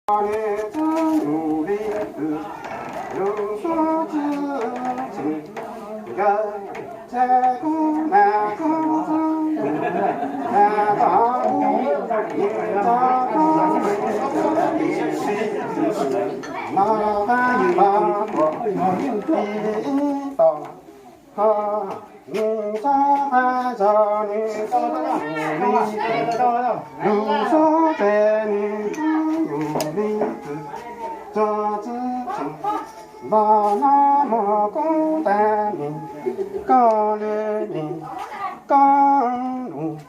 Nws txwj nyuj li pw, lub suab txwj txwm nkawd txhais kub nas kub txwj nyuj, tas tom ub nws txog kub no, tab tom tuam ib tom ho, nws txog qab zos nws txwj nyuj li, lub suab tes nws txwj nyuj li pw, txog txwj txwm npog no mog kub tas nis, koj lwm nis koj nus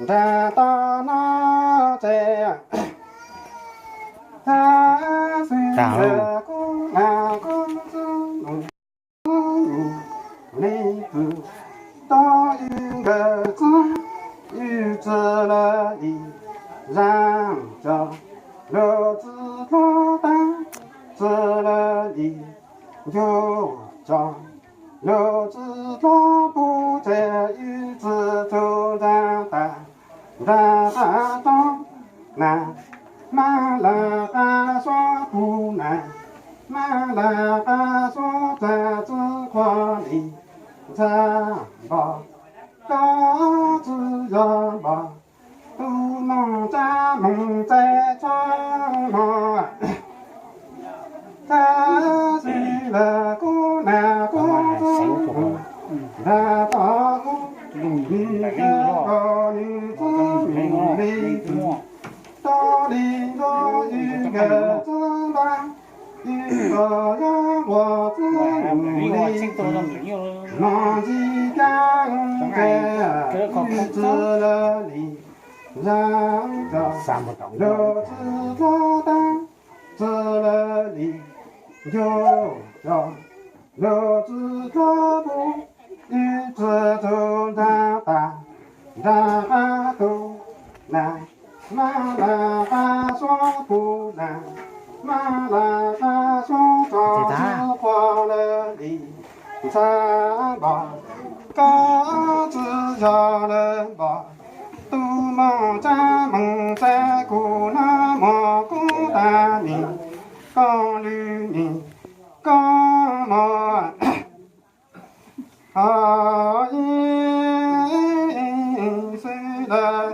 nrag toj no txes, thab xwm ntawm kub nas kub txwj nus nyuj li pw, tau wb nkawd txwj, wb txwj lawv li zaj cov, lawv txwj hlob tab, txwj lawv li ncuj cov, lawv txwj hlob pub txes, wb txwj txug ntxag tas, ntxag qab tog nas, mab laj qab xuab pug nas, mab laj qab xuab txag txwj qhuav li ntxag npog, koj txwj yog npog, tus moog tsab moog txais txhob mog. Thab xwm ntawm kub nas kub txwj nus, nrag toj ub nws txwj nus li pw, tau li ntuj wb nkawd txwj npab, wb tau yog nquas txwj nus li pw, no ntxig kab ntses, wb txwj lawv li zaj cov, lawv txwj hlob tab, txwj lawv li ncuj cov, lawv txwj hlob pub, wb txwj txug ntxag tas, ntxag qab tug nas, mab laj qab xuab pug nas, mab laj qab xuab txag txwj qhuav lawv li ntxag npog, koj txwj yog lawv npog, tus moog tsab moog txais kuv nab mog kub tas nis, koj lwm nis koj mog. Ho ib xwm lawm,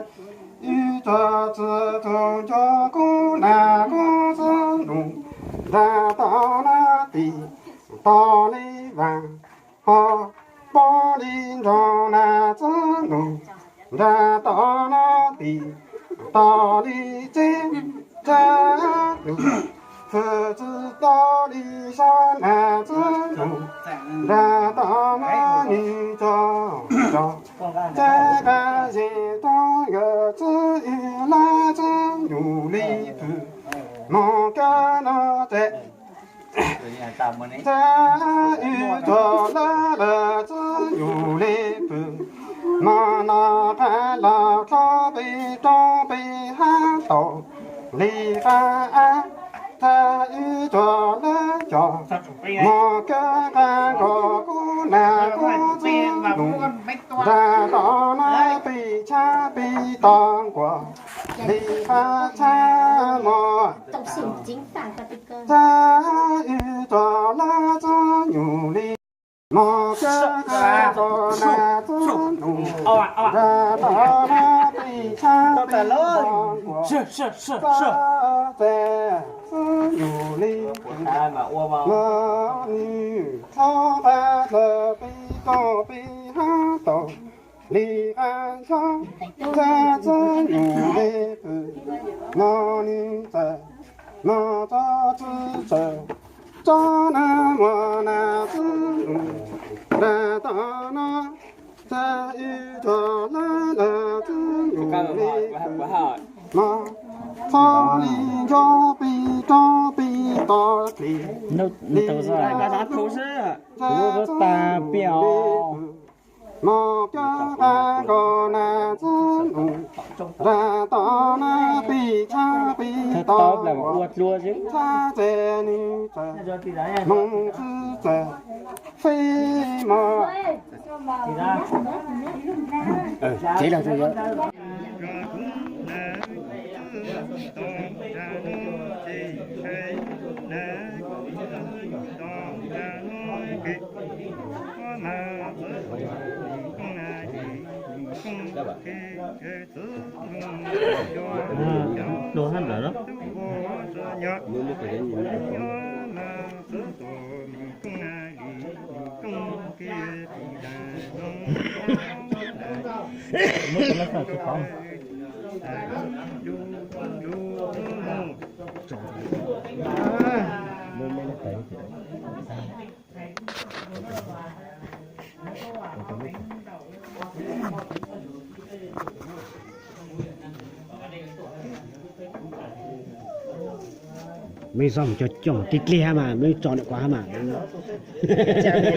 wb txwj txug ncua kub nas kub txwj nus, nrag toj nab tim toj li vaag, ho pob li nrog nas txwj nus, nrag toj nab tim toj li txeb, txhab nus hwm txwj toj li sab nas txwj nus, nrag toj nab nwg tso tso, txhab qab zes tog nkawd txwj wb lawv txwj nyuj li pw, mog kab no txes, txhab wb tso lawv lawv txwj nyuj li pw, mog no qab los txhob peb roob peb hab tau li qab ab, thab wb tso lawv cov, mog kab qab nrog kub nas kub txwj nus, nrag toj nab peb tshab peb tog nkuas li qab tshab mog, thab wb tso lawv txwj nyuj li, mog kab qab nrog nas txwj nus, nrag toj nab peb tshab peb tog nkuas, txhab txwj nyuj li, mog nwg txhob qab lawv peb tog peb hab tau li qab xyob, txhab txwj nyuj li pw, mog nwg txawm mog txhob txwj txawm, txhob nab mog nas txwj nus, nrag toj nab, thab wb tso lawv lawv txwj nyuj li pw, mog txhob li nco peb roob peb tog plig li, thab txwj nyuj li pw, mog kab qab nrog nas txwj nus, nrag toj nab peb tshab peb tog nkuas, txhab txes nwg txawm moog txwj txawm feb mog. Dua hab lawm los? Mej txhob mus coj coj tib dlig hab mas, mej tso ntawm ko hab mas.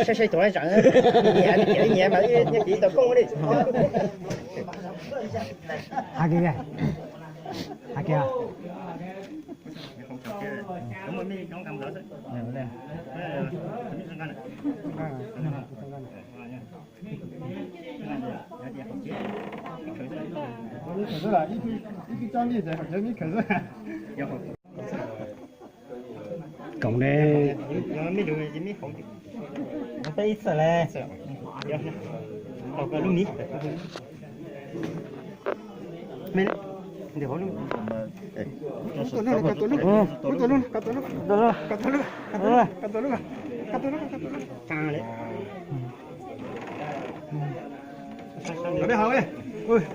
Saib saib tuav zam, nyiam nyiam mas nyiam tau koob li. Has kiag, has kiag. Koom ne. Peb ib txhia le. Lub miv. Ua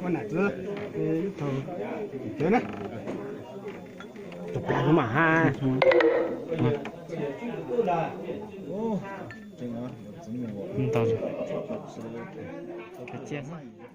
nam txiv, tus plag no mas hab. Ntau, tsiab xwb.